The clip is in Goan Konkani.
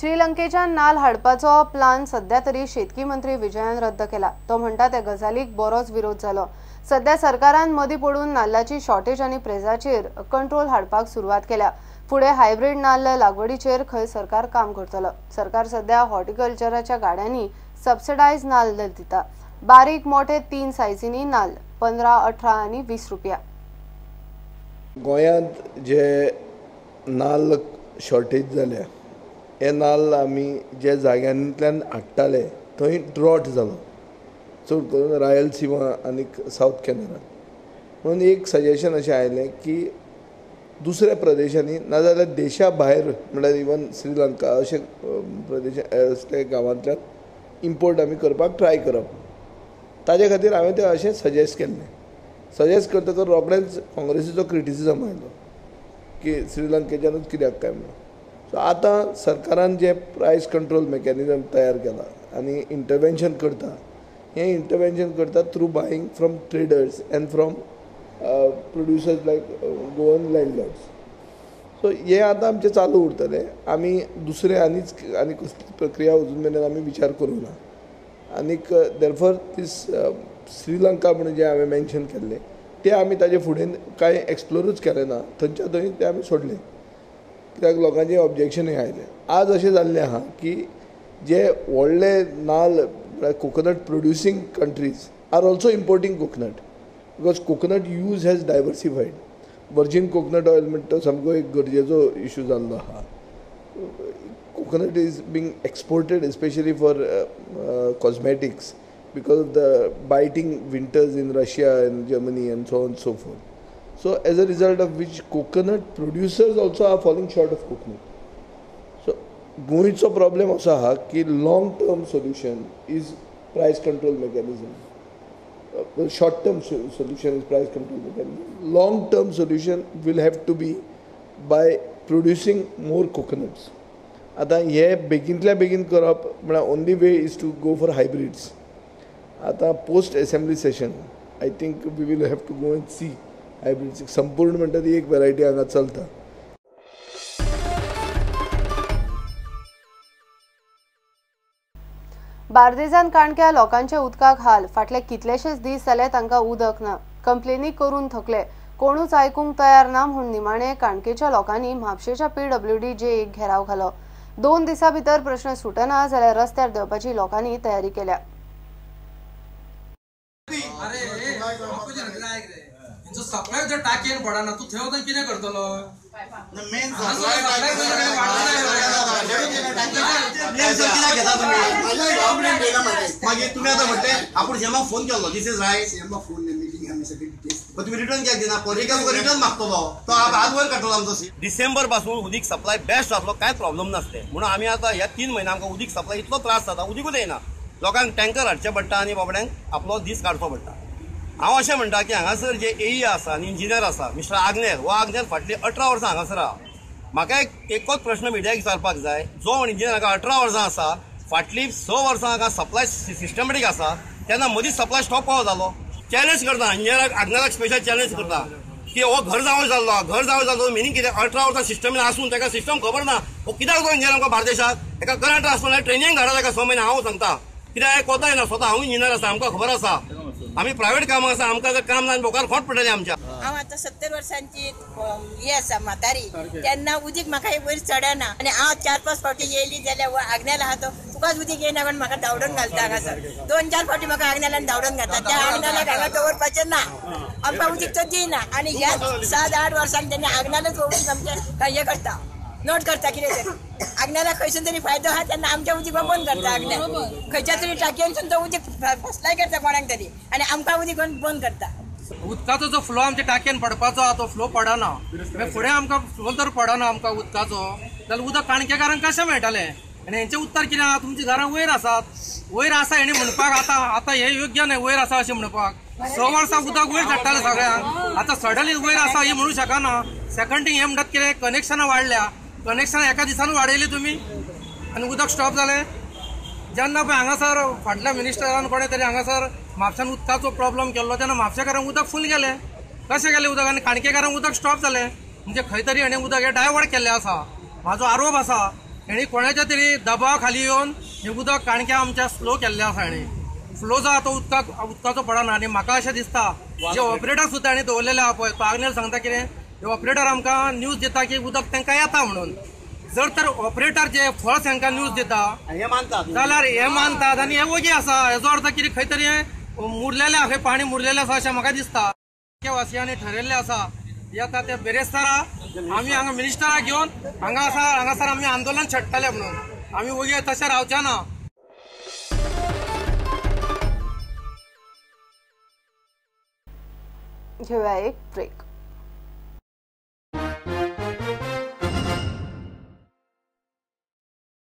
श्रीलंकेच्यान नाल हाडपाचो प्लान सध्या तरी शेतकी मंत्री विजयान रद्द केला। तो म्हणटा त्या गजालीक बरोच विरोध जालो। सध्या सरकारान मदीं पडून नाल्लाची शॉर्टेज आनी प्रेजाचेर कंट्रोल हाडपाक सुरवात केल्या। फुडें हायब्रीड नाल्ल लागवडीचेर खंय सरकार काम करतलो। सरकार सध्या हॉर्टिकल्चराच्या गाड्यांनी सबसिडायज नाल्ल दिता। बारीक मोठे 3 सायजींनी नाल्ल 15, 18 आनी 20 रुपया। गोंयांत जे नाल्ल शॉर्टेज जाल्या हे नाल्ल आमी जे जाग्यांतल्यान हाडटाले थंय ड्रॉट जालो, चड करून रायलसीमा आनी सावथ कॅनरा। म्हणून एक सजेशन अशें आयलें की दुसऱ्या प्रदेशांनी नाजाल्यार देशा भायर म्हणल्यार इवन श्रीलंका अशे प्रदेश असले गांवांतल्यान इम्पोर्ट आमी करपाक ट्राय करप। ताजे खातीर हांवें तें अशें सजेस्ट केल्लें। सजेस्ट करतकच रोखडेंच काँग्रेसीचो क्रिटिसिजम आयलो की श्रीलंकेच्यानूच कित्याक काय म्हणून। सो आतां सरकारान जें प्रायस कंट्रोल मॅकॅनिजम तयार केला आनी इंटरवेन्शन करता, हें इंटरवेन्शन करता through buying from traders and from producers like Goan landlords. So हें आतां आमचें चालू उरतलें। आमी दुसरें आनीच आनी कसली प्रक्रिया अजून मेरेन आमी विचार करूंक ना। आनीक देरफॉर दीस श्रीलंका म्हणून जें हांवें मेन्शन केल्लें तें आमी ताजे फुडें कांय एक्सप्लोरूच केलें ना, थंयच्या थंय तें आमी सोडलें कित्याक लोकांचें ऑब्जेक्शनूय आयलें। आज अशें जाल्लें आहा की जे व्हडले नाल्ल म्हळ्यार coconut producing countries are also importing coconut because coconut use has diversified. Virgin coconut oil म्हणटा तो सामको एक गरजेचो इशू जाल्लो आहा। Coconut is being exported especially for cosmetics because of the biting winters in Russia and Germany and so on and so forth. So as a result of which coconut producers also are falling short of coconut. So गोंयचो problem असो आहा की long term solution is price control mechanism, short term solution is price control mechanism, long term solution will have to be by producing more coconuts. आतां हे बेगीनतल्या बेगीन करप म्हळ्यार only way is to go for hybrids. आतां post assembly session I think we will have to go and see hybrids. संपूर्ण म्हणटा ती एक वेरायटी हांगा चलता। बार्देजान काणक्या लोकांचे उदकाक हाल। फाटले कितलेशेच दीस जाले तांकां उदक ना। कंप्लेनी करून थकले, कोणूच आयकूंक तयार ना म्हूण निमाणे काणकेच्या लोकांनी म्हापशेच्या पीडब्ल्यूडी जे एक घेराव घालो। 2 दिसां भितर प्रश्न सुटना जाल्यार रस्त्यार देंवपाची लोकांनी तयारी केल्या। सप्लाय जर टाकयेन पडना तूं थंय वचून कितें करतलो? मागीर तुमी आतां म्हणटे आपूण सीएमाक फोन केल्लो, this is right. तुमी रिटर्न कित्याक दिना? पर्रीकार तुका रिटर्न मागतलो, तो हात वयर काडटलो आमचो। डिसेंबर पासून उदीक सप्लाय बेस्ट आसलो, कांय प्रॉब्लम नासले म्हणून आमी आतां ह्या 3 म्हयने आमकां उदीक सप्लाय इतलो त्रास जाता, उदीकूच येना। लोकांक टँकर हाडचे पडटा आनी बाबड्यांक आपलो दीस काडचो पडटा। हांव अशें म्हणटा की हांगासर जे एई आसा आनी इंजिनियर आसा मिस्टर आग्नेल, हो आग्नेल फाटलीं 18 वर्सां हांगासर आहा। म्हाका एकच प्रश्न मिडियाक विचारपाक जाय, जो इंजिनियर हांगा 18 वर्सां आसा, फाटलीं 6 वर्सां हांगा सप्लाय सिस्टमॅटीक आसा, तेन्ना मदींच सप्लाय स्टॉप कसो जालो? चॅलेंज करता इंजिनियराक, आग्नेलाक स्पेशल चॅलेंज करता की हो घर जावं जाल्लो, घर जावं जाल्लो मिनींग कितें? 18 वर्सां सिस्टम आसून ताका सिस्टम खबर ना। हो कित्याक तो इंजिनियर आमकां बार्देशाक ताका करंट ट्रान्सफर ट्रेनींग धाडा ताका 6 म्हयने। हांव सांगता कित्याक कोता येना, स्वता हांव इंजिनियर आसा, आमकां खबर आसा, आमी प्रायव्हेट कामां आसा, आमकां जर काम ना बोकार खोट पडटलें आमच्या। हांव आतां 70 वर्सांची ही आसा म्हातारी, तेन्ना उदीक म्हाका वयर चडना आनी हांव 4-5 फावटी येयली जाल्यार आग्नेल आहा तो तुकाच उदीक येयना म्हण म्हाका धांवडून घालता हांगासर। 2-4 फावटी म्हाका आग्नेलान धांवडून घालता, त्या आग्नेलाक हांगा दवरपाचें ना, आमकां उदीक तो दिना। आनी ह्या 7-8 वर्सांनी तेन्ना आग्नेलच उदीक आमचें हें करता, नोट करता कितें तरी। आग्नेलाक खंयसून तरी फायदो आहा तेन्ना आमच्या उदीक बंद करता आग्नेल, खंयच्या तरी टाकयेनसून तो उदीक फसलाय करता कोणाक तरी आनी आमकां उदीक बंद करता। उदकाचो जो फ्लो आमच्या टाकयेन पडपाचो आहा तो फ्लो पडना, फुडें आमकां फ्लो जर पडना आमकां उदकाचो जाल्यार उदक काणकेकारांक कशें मेळटलें? आनी हेंचें उत्तर कितें आहा? तुमचीं घरां वयर आसात, वयर आसा हेणी म्हणपाक आतां आतां हें योग्य न्हय वयर आसा अशें म्हणपाक। 6 वर्सां उदक वयर चडटालें सगळ्यांक, आतां सडनली वयर आसा हें म्हणूं शकना। सेकंड थिंग हें म्हणटात कितें कनेक्शनां वाडल्या, कनेक्शनां एका दिसान वाडयलीं तुमी आनी उदक स्टॉप जालें। जेन्ना पळय हांगासर फाटल्या मिनिस्टरान कोणें तरी हांगासर म्हापश्यान उदकाचो प्रॉब्लम केल्लो तेन्ना म्हापशेकारांक उदक फूल गेलें, कशें गेलें उदक आनी काणकेकारांक उदक स्टॉप जालें। म्हणजे खंय तरी हेणें उदक हें डायवर्ट केल्लें आसा, म्हाजो आरोप आसा। हेणी कोणाच्या तरी दबाव खाली येवन हें उदक काणक्या आमच्या स्लो केल्लें आसा. हेणी फ्लो जो आहा तो उदकाचो पडना. आनी म्हाका अशें दिसता जे ऑपरेटर सुद्दां हेणी दवरलेले आहा पळय, तो आग्नेल सांगता कितें हे ऑपरेटर आमकां न्यूज दिता की उदक तांकां येता म्हणून. जर तर ऑपरेटर जे फॉल्स हांकां न्यूज दिता जाल्यार हे मानतात आनी हे वगी आसा. हेजो अर्थ कितें खंय तरी मुरलेलें आहा, खंय पाणी मुरलेलें आसा अशें म्हाका दिसता. वासियांनी ठरयल्लें आसा येता ते बेरेस्तारा आमी हांगा मिनिस्टराक घेवन हांगा आसा, हांगासर आमी आंदोलन छेडटले म्हणून आमी वगी तशें रावचे ना. घेऊया एक ब्रेक.